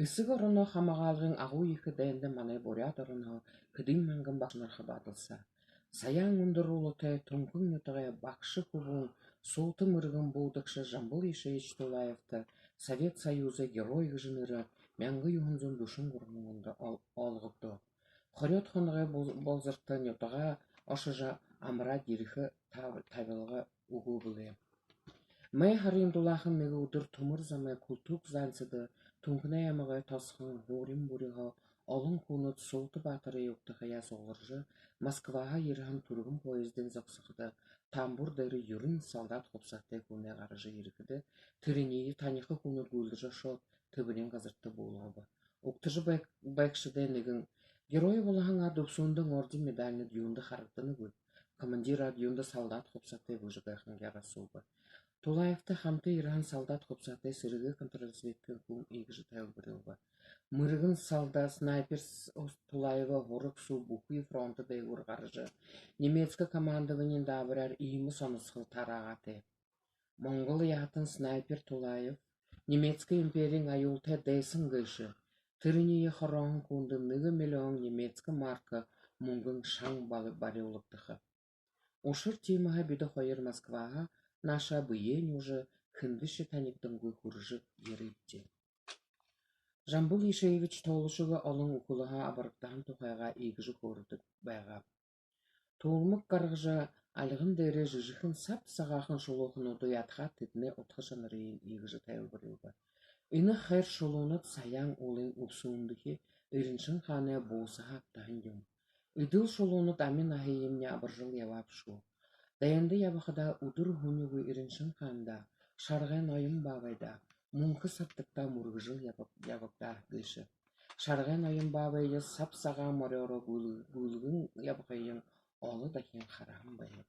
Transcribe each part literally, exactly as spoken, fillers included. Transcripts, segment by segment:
Эсэгэ ороноо хамгаалгын Агуу ехэ дайнда манай Буряад оронһоо хэдэн мянган багшанар хабаадалсаа. Саяан үндэр уулатай Түнхэн нютагай багша хүбүүн суута мэргэн буудагша Жамбал Ешеевич Тулаевта Совет Союзай Герой гэжэ нэрэ мянга юһэн зуун дүшэн гурбан ондо ол-, олгогдоо. Хорёод хоногой бол-, болзорто нютагаа ошожо, амараад ерэхэ таб-, табилга үгөө бэлэй. Май һарын дулаахан нэгэ үдэр түмэр замай Култук занцада Түнхэнэй аймагай тосхон Һуурин бүриһөө олон хүнүүд суута баатарай угтахаяа сугларжа, Москваһаа ерэһэн түргэн поездын зогсоходо, тамбуур дээрэ юрын солдат хубсаһатай хүнэй гаража ерэхэдэ, тэрэниие таниха хүнүүд гүйлдэжэ ошоод, тэбэрин газарта буулгаба. Угтажа байг-, байгшадай нэгэн: «Герой болоһон аад, үбсүүндэнь орден медальнууд юундэ харагданагүй? Командир аад юундэ солдат хубсаһатай?» — гэжэ гайханаар асууба. Тулаевтай хамта ерэһэн солдат хубсаһатай сэрэгэй контрразведкын хүн иигэжэ тайлбарилба: «Мэргэн солдат, снайпер с-, ус-, Тулаевай һураг суу бүхы фронт дээгүүр гаража, немецкэ командованиин даабаряар иимэ соносхол тараагатай. Монгол яһатан снайпер Тулаев немецкэ империин аюултай дайсан гээшэ. Тэрэниие хорооһон хүндэ нэгэ миллион немецкэ марка мүнгэн шан бал-, бариулагдаха. Ушар тиимэһээ бидэ хоёр Москваһаа нааша бэеэ нюужа, хэндэшье танигдангүй хүрэжэ ерээбди». Жамбал Ешеевич тоолошогүй олон үхэлһөө абарагдаһан тухайгаа иигэжэ хөөрэдэг байгаа: «Туулмаг гаргажа, альган дээрээ жэжэхэн саб сагаахан шулуухануудые адхаад, тэдэнэй удха шанарые иигэжэ тайлбарилба: энэ хайр шулуунууд Саяан уулын үбсүүндэхи Эриншэн хаанай буусаһаа абтаһан юм. Эдэл шулуунууд ами наһыемни абаржал ябаа бшуу. Дайнда ябахадаа үдэр һүнигүй Эриншэн хаандаа, Шаргай ноён баабайдаа, Мүнхэ Сабдагтаа мүргэжэл ябаг-, ябагдаа гээшэ. Шаргай ноён баабайе саб сагаан морёороо гүйл-, гүйлгэн ябахыень оло дахин хараһан байнаб.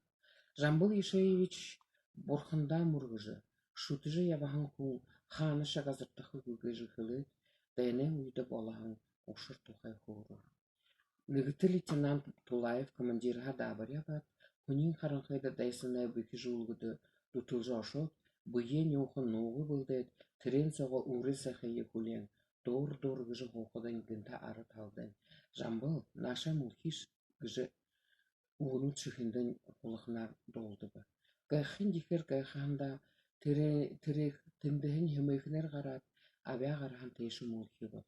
Жамбал Ешеевич бурхандаа мүргэжэ, шүтэжэ ябаһан хүн хаанашье газардахагүй», — гэжэ хэлээд, дайнай үедэ болоһон ушар тухай хөөрөө. Нэгэтэ лейтенант Тулаев командирһаа даабари абаад, һүниин харанхыда дайсанай бэхижүүлгэдэ дүтэлжэ ошоод, бэеэ нюуха нууга бэлдээд, тэрээн соогоо үүрэй сайхые хүлеэн, дуур-дуур гэжэ һуухадань, гэнтэ ара таладань: «Жамбал, наашаа мүлхиш», — гэжэ үгэнүүд шэхэндэнь хулаханаар дуулдаба. Гайхахын ехээр гайхаһандаа, тэрэ-, тэрэ-, тэндэһээнь хэмээхэнээр гараад, абяа гараһан тээшэ мүлхибэ.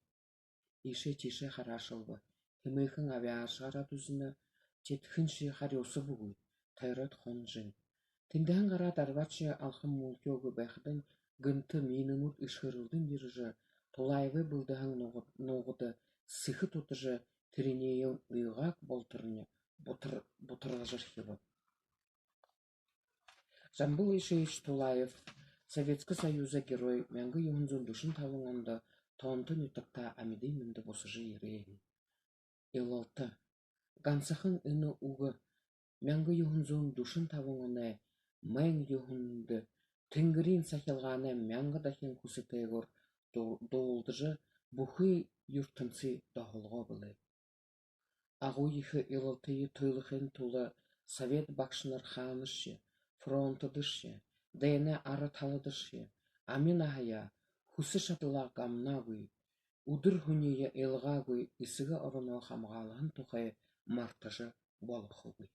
Иишээ тиишээ хараашалба. Хэмээхэн абяа гараад үзэнэ, тиихэдэнь харюусабагүй, тойроод хонжо. Тэндэһээнь гараад, арбаадшье алхам мүлхеэгүй байхадань, гэнтэ минэнүүд эшхэрэлдэн ерэжэ, Тулаевай бэлдэһэн нуугад-, нуугада сэхэ тутажа, тэрэниие уйгааг болоторнь бутар-, бутаргажархиба. Жамбал Ешеевич Тулаев, Советскэ Союзай Герой, мянга юһэн зуун дүшэн табан ондо тоонто нютагтаа амиды мэндэ бусажа ерээ. Илалта. Гансахан энэ үгэ мянга юһэн зуун дүшэн табан оной майн юһэндэ тэнгэриин сахилгаанай мянга дахин хүсэтэйгөөр ду-, дуулдажа, бүхы юртэмсые доһолгоо бэлэй. Агуу ехэ Илалтые туйлахын тула совет багшанар хаанашье, фронтдошье, дайнай ара таладашье ами наһаяа, хүсэ шадалаа гамнаагүй, үдэр һүниие илгаагүй эсэгэ ороноо хамгаалһан тухай мартажа болохогүй.